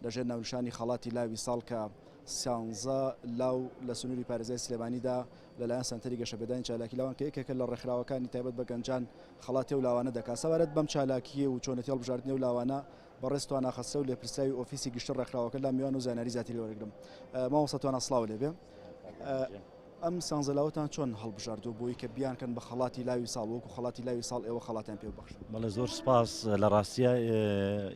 لەژێر ناونیشانی خەڵاتی لاوی ساڵ کە سیانزە لاو لە سنووری پارێزگای سلێمانیدا لەلایەن سەنتەری گەشەپێدانی چالاکی لاوان کە یەکێکە لە ڕێکخراوەکانی تایبەت بە گەنجان خەڵاتی ئەو لاوانە دەکات. سەبارەت بەم چالاکییە و چۆنێتی هەڵبژاردنی ئەو لاوانە بەڕێز توانا خەسرەو لێپرسراوی ئۆفیسی گشتی ڕێکخراوەکە لام میوان و زانیاری زیاتری وەرگرم. مامۆستا توانا سڵاو لێبێ. ئەم سانزە لاوەتان چۆن هەڵبژاردووە بۆی کە بیانکەن بە خەڵاتی لاوی ساڵ وەکو خەڵاتی لاوی ساڵ ئێوە خەڵاتیان پێ ببەخشن؟ بەڵێ زۆر سپاس لە ڕاستیا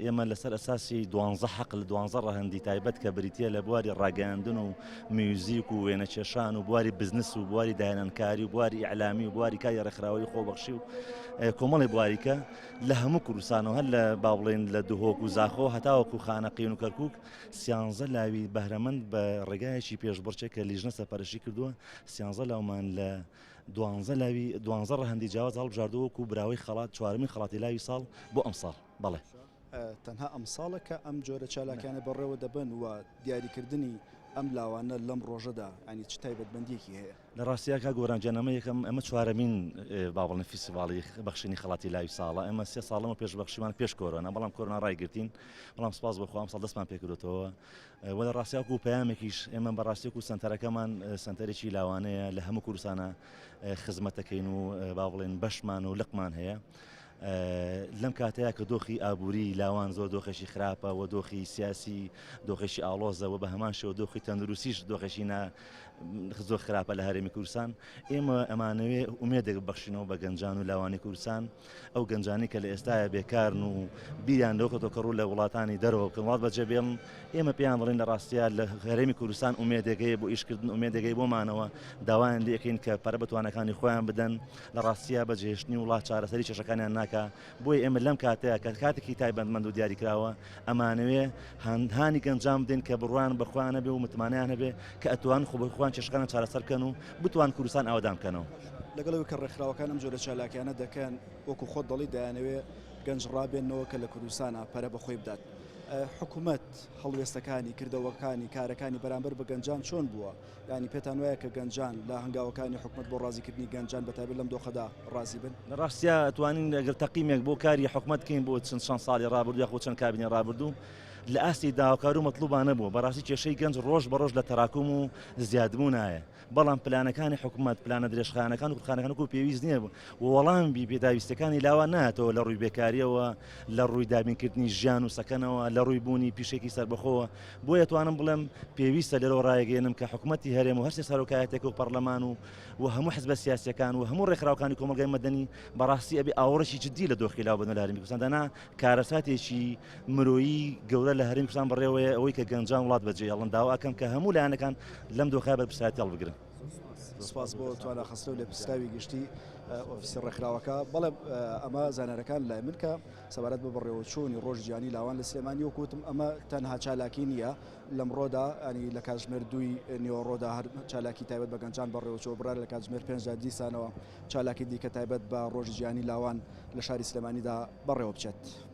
ئێمە لەسەر ئەساسی دوانزە حەق لە دوانزە ڕەهەندی تایبەت کە بریتە لە بواری ڕاگەیاندن و میوزیک و وێنەکێشان و بواری بزنس و بواری داهێنانکاری و بواری ئیعلامی و بواری کاری ڕێکخراوەی خۆبەخشی و کۆمەڵی بواریکە لە هەموو کوردستانەوە هەر لە با بڵێن لە دهۆک و زاخۆ هەتاوەکو خانەقین و کەرکک سیانزە لاوی بەهرەمەند بە ڕێگایەکی پێشبڕکێ کە لیژنە سەرپەرشتی کردووە سیانزە لاومان لە دوانزە لاوی دوانزە ڕەهەندی جیاواز هەڵبژاردووە وەکو براوەی خەڵات چوارەمین خەڵاتی لاوی ساڵ بۆ ئەمساڵ بەڵێ. تەنها ئەمساڵە کە ئەم جۆرە چالاکیانە بەڕێوە دەبەن و دیاریکردنی ئەم لاوانە لەم ڕۆژەدا یانی چ تایبەتمەندییەکی هەیە؟ لە ڕاستیا کاک گۆران گیان ئەمە یەکەم ئەمە چوارەمین با بڵێن فیستیڤاڵی بەخشینی خەڵاتی لاوی ساڵە ئێمە سێ ساڵ لەمە پێش بەخشیمان پێش کۆرۆنا بەڵام کۆرۆنا ڕایگرتین بەڵام سپاس بۆ خوا ئەمساڵ دەستمان پێکردوتەوە و لە ڕاستیا وەکو پەیامێکیش ئێمە بەڕاستی وەکو سەنتەرەکەمان سەنتەرێکی لاوانەیە لە هەموو کوردستانە خزمەتەکەین و با بڵێن بەشمان و لقمان هەیە. لەم کاتەیا کە دۆخی ئابووری لاوان زۆر دۆخێکی خراپە و دۆخی سیاسی دۆخێکی ئاڵۆزە و بە هەمان شێوە دۆخی تەندروستیش دۆخێکی نا زۆر خراپە لە هەرێمی کوردستان ئێمە ئەمانەوێ ئومێدێک ببەخشینەوە بە گەنجان و لاوانی کوردستان ئەو گەنجانی کە لە ئێستایا بێکارن و بیریان لەوە کردووە کە ڕوو لە وڵاتانی دەرەوە بکەن وڵات بەجێ بێڵن ئێمە پێیان دەڵێین لە ڕاستیا لە هەرێمی کوردستان ئومێدێک هەیە بۆ ئیشکردن ئومێدێک هەیە بۆ مانەوە داوایان لێکەین کە پەرە بە توانەکانی خۆیان بدەن لە ڕاستیا بەجێهێشتنی وڵات چارەسەری کێشەکانیان ناکا بۆیە ئێمە لەم کاتەیا کە کاتێکی تایبەتمەند و دیاریکراوە ئەمانەوێ هانی گەنجان بدەین کە بڕوایان بە خۆیان هەبێ و متمانەیان هەبێ کە ئەتوان خۆ بە خۆیان کێشەکانیان چارەسەر بکەن و بتوان کوردستان ئاوەدان بکەنەوە. لەگەڵ ئەوەی کە ڕێکخراوەکان ئەم جۆرە چالاکیانە دەکەن، وەکو خۆت دەڵێی دەیانەوێ گەنج ڕابێننەوە کە لە کوردستانا پەرە بە خۆی بدات. حکومەت هەڵوێستەکانی، کردەوەکانی، کارەکانی بەرامبەر بە گەنجان چۆن بووە؟ یانی پێتان وایە کە گەنجان لە هەنگاوەکانی حکومەت بۆ ڕازیکردنی گەنجان بە تایبەت لەم دۆخەدا ڕازی بن؟ لە ڕاستیا ئەتوانین ئەگەر تەقیمێک بۆ کاری حکومەت بکەین بۆ چەند چەند ساڵی ڕابردوو یاخود چەند کابینەی ڕابردوو لە ئاستی داواکار و مەتلوبا نەبووە بەڕاستی کێشەی گەنج ڕۆژ بە ڕۆژ لە تەراکوم و زیادبوونایە بەڵام پلانەکانی حکومەت پلانە درێژخایەنەکان و کورتخایەنەکان وەکو پێویست نییە و وەڵامی پێداویستیەکانی لاوان نایەتەوە لە ڕووی بێکاریەوە لە ڕووی دابینکردنی ژیان و سەکەنەوە لە ڕووی بوونی پیشێکی سەربەخۆوە بۆیە توانم بڵێم پێویستە لێرەوە ڕایگەیەنم کە حکومەتی هەرێم و هەرسێ سەرۆکایەتێک و پەرلەمان و و هەموو حزبە سیاسیەکان و هەموو ڕێکخراوەکانی کۆمەڵگای مەدەنی بەڕاستی ئەبێ ئاوڕێکی جدی لە دۆخی لاو بدەن لە هەرێمی کوردستان دەنا کارەساتێکی مرۆیی گەورە لە هەرێمی کوردستان بەڕێوەیە ئەوەی کە گەنجان وڵات بەجێ هێڵن داوا ئەکەم کە هەموو لایەنەکان لەم دۆخە بەرپرسایەتی هەڵبگرن. سپاس بۆ توانا خەسرەو لێپرسراوی گشتی ئۆفیسی ڕێکخراوەکە. بەڵێ ئەمە زانیارەکان لای من کە سەبارەت بە بەڕێوەچوونی ڕۆژی جیهانی لاوان لە سلێمانی وەکو وتم ئەمە تەنها چالاکی نییە لەمڕۆدا ینی لە کاتژمێر دووی نیوەڕۆدا هەر چالاکی تایبەت بە گەنجان بەڕێوەچووە بڕیارە لە کاتژمێر پێنجدا دیسانەوە چالاکی دیکە تایبەت بە ڕۆژی جیهانی لاوان لە شاری سلێمانیدا بەڕێوە بچێت.